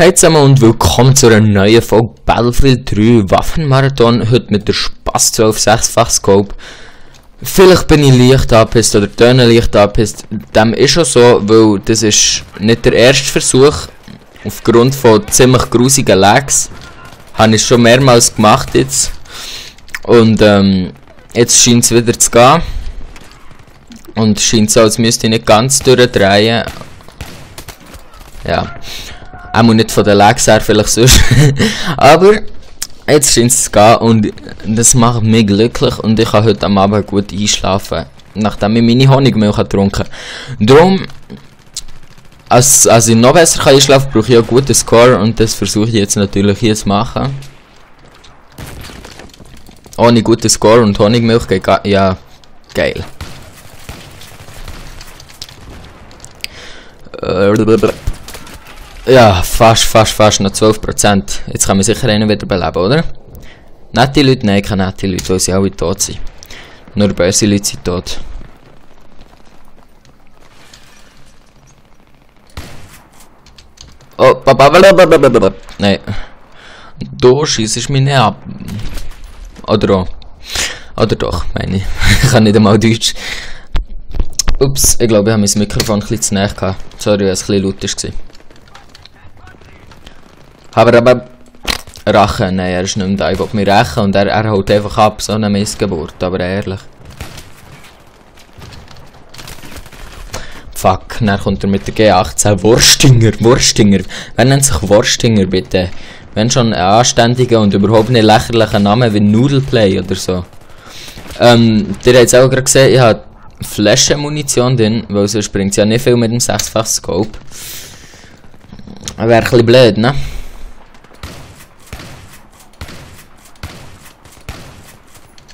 Hey zusammen und willkommen zu einer neuen Folge Battlefield 3 Waffenmarathon. Heute mit der Spaß 12 6-fach Scope. Vielleicht bin ich leicht angepisst oder töne leicht angepisst. Dem ist schon so, weil das ist nicht der erste Versuch. Aufgrund von ziemlich grusigen Lags habe ich es schon mehrmals gemacht jetzt. Und jetzt scheint es wieder zu gehen. Und es scheint so, als müsste ich nicht ganz durchdrehen. Ja. Auch nicht von den Lags her, vielleicht sonst. Aber jetzt scheint es zu gehen und das macht mich glücklich und ich kann heute am Abend gut einschlafen, nachdem ich meine Honigmilch getrunken habe. Darum, als ich noch besser einschlafen kann, brauche ich einen guten Score und das versuche ich jetzt natürlich hier zu machen. Ohne guten Score und Honigmilch geht ja geil. Ja, fast noch 12%. Jetzt kann man sicher einen wieder beleben, oder? Nette Leute? Nein, keine nette Leute, weil sie alle tot sind. Nur böse Leute sind tot. Oh, nein. Du schiessest mich nicht ab. Oder auch. Oder doch, meine ich. Ich kann nicht einmal Deutsch. Ups, ich glaube, ich habe mein Mikrofon ein bisschen zu nahe gehabt. Sorry, wenn es ein bisschen laut war. Aber Rache, nein, er ist nicht mehr da, ich will mich rächen und er haut einfach ab, so eine Missgeburt, aber ehrlich. Fuck, dann kommt er mit der G18, Wurstinger, wer nennt sich Wurstinger bitte? Wenn schon einen anständigen und überhaupt nicht lächerlichen Namen wie Noodleplay oder so. Ihr habt es auch gerade gesehen, ich habe Flaschenmunition drin, weil sonst bringt es ja nicht viel mit dem 6-fach Scope. Wäre ein bisschen blöd, ne?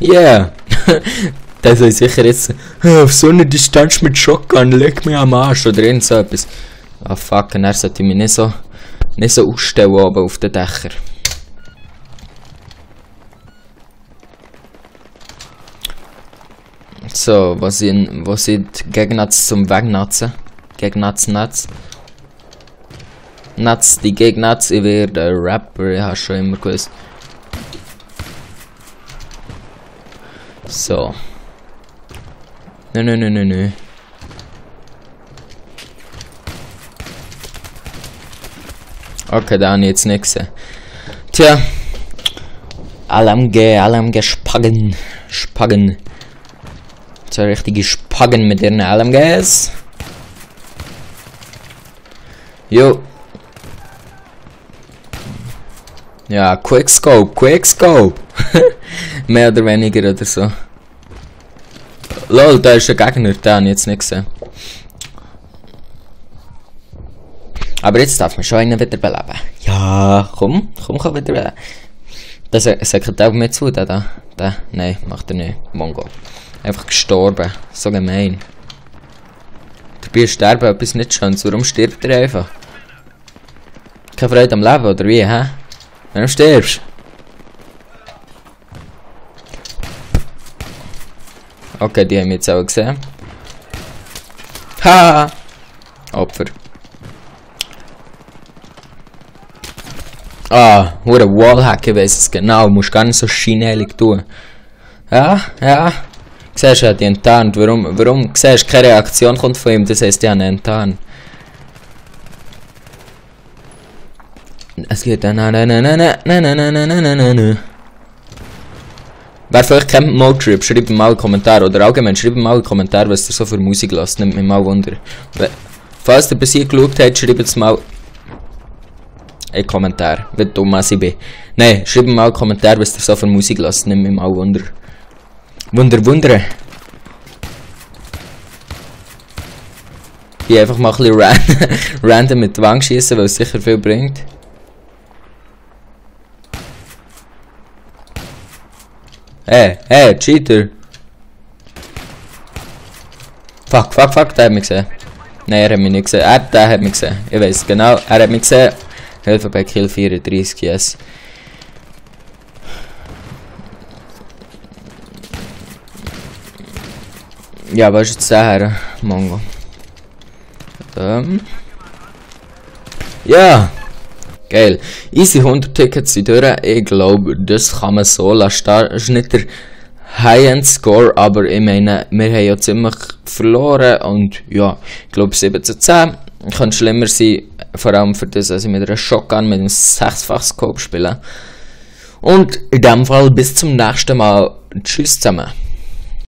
Yeah! Das soll sicher jetzt auf so eine Distanz mit Shotgun, leg mich am Arsch oder irgend so etwas. Ah fuck, er sollte mich nicht so ausstellen oben auf den Dächern. So, wo sind Gegnatz zum Wegnatzen? Gegnatz. Natz, die Gegnatz, ich werde Rapper, ich habe schon immer gewusst. So. Nö. Okay, da habe ich jetzt nicht gesehen. Tja. LMG Spagen. So richtige Spagen mit ihren LMGs. Jo. Ja, Quickscope. Mehr oder weniger oder so. Lol, da ist ein Gegner, den habe ich jetzt nicht gesehen. Aber jetzt darf man schon einen wieder beleben. Ja, komm wieder beleben. Das sagt auch mir zu, der. Nein, macht er nicht. Mongo. Einfach gestorben. So gemein. Dabei ist Sterben etwas nicht Schönes. Warum stirbt er einfach? Keine Freude am Leben, oder wie, hä? Warum stirbst? Okay, die haben wir jetzt auch gesehen. Ha! Opfer. Ah, nur ein Wallhack, ich weiss es genau. Du musst gar nicht so scheinheilig tun. Ja. Siehst du, er hat die enttarnt. Warum? Siehst du, keine Reaktion kommt von ihm, das heisst, die haben ihn enttarnt. Es geht dann. Wer vielleicht kennt Motrip, schreibt mir mal einen Kommentar. Oder allgemein, schreibt mir mal einen Kommentar, was ihr so für Musik lasst. Nimmt mich mal Wunder. Falls ihr bis hier geschaut habt, schreibt es mal einen Kommentar. Wie dumm als ich bin. Nein, schreibt mir mal einen Kommentar, was ihr so für Musik lasst. Nimmt mich mal Wunder. Wunder. Ich einfach mal ein bisschen random mit der Wand schießen, weil es sicher viel bringt. Hey, Cheater! Fuck, der hat mich gesehen. Nein, er hat mich nicht gesehen. Der hat mich gesehen. Ich weiß genau, er hat mich gesehen. Hilfe bei Kill 34, yes. Ja, was ist jetzt der her? Mongo. Ja! Geil. Easy 100 Tickets sind durch. Ich glaube, das kann man so lassen. Das ist nicht der High-End-Score, aber ich meine, wir haben ja ziemlich verloren und ja, ich glaube 7:10. Kann schlimmer sein, vor allem für das, dass ich mit einer Shotgun mit einem 6-fach-Scope spiele. Und in dem Fall bis zum nächsten Mal. Tschüss zusammen.